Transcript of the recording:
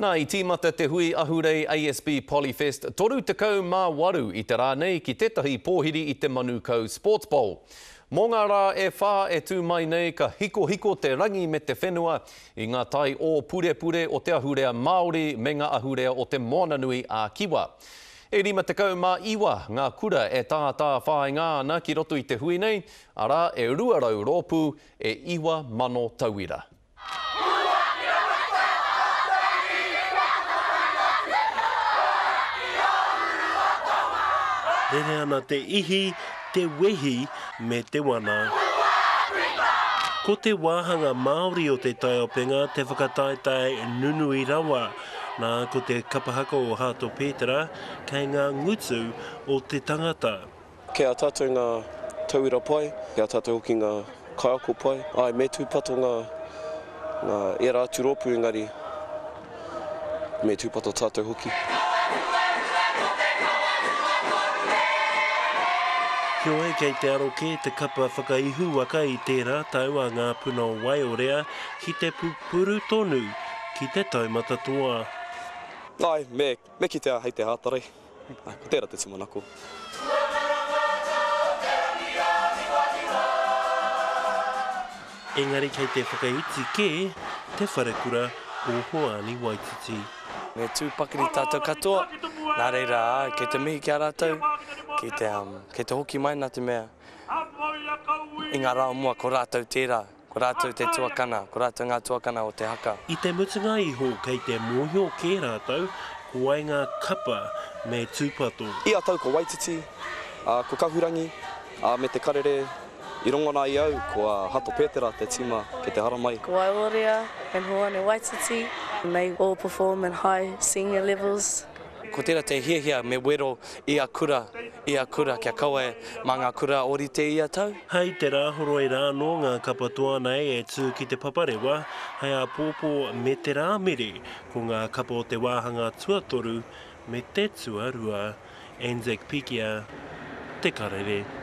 Nā, i tīmata te hui ahurei ASB Polyfest 38 i te rā nei ki tētahi pōhiri i te Manukau Sports Bowl. Mō ngā rā e whā e tū mai nei ka hikohiko te rangi me te whenua i ngā tai ōpurepure o te ahurea Māori me ngā ahurea o te Moananui a Kiwa. E 59 ngā kura e tātāwhāinga ana ki roto i te hui nei, arā, e 200 rōpū, e 9,000 tauira. Rere ana te ihi, te wehi me te wana. Ko te wāhanga Māori o te taiopenga te whakataetae nunui rawa. Nā, ko te kapa haka o Hato Pētera kei ngā ngutu o te tangata. Kei a tātou ngā tauira pai, kei a tātou hoki ngā kaiako pai. Āe, me tūpato ngā, ngā ērā atu rōpū engari me tūpato tātou hoki. Heoi, kei te aro kē te kapa whakaihuwaka i tērā tau a Ngā Puna o Waiorea ki te pupuru tonu ki te taumata toa. Āe, me, me kitea hei te hātarei. Āe, ko tērā te tūmanako. Engari kei te whakaiti kē te wharekura o Hoani Waititi. Me tū pakari tātou katoa, nā reira, āe, kei te mihi ki a rātou, kei te, kei te hoki mai nā te mea, i ngā rā o mua ko rātou tērā. Ko rātou te tuakana, ko rātou ngā tuakana o te haka. I te mutunga iho kei te mōhio kē rātou ko wai ngā kapa me tūpato. I a tau ko Waititi, ā, ko Kahurangi, ā, me Te Karere, i rongona ai au ko Hato Pētera te tīma kei te haramai. Ko Waiōrea and Hoani Waititi, and they all perform in high senior levels. Ko tērā te hiahia me wero ia kura, ia kura kia kaua e mā ngā kura ōrite ia tau. Hei te Rāhoroi rā anō ngā kapa toa nei e tū ki te paparewa hei āpōpō me te Rāmere, ko ngā kapa o te wāhanga tuatoru me te tuarua. Anzac Pikia, Te Karere.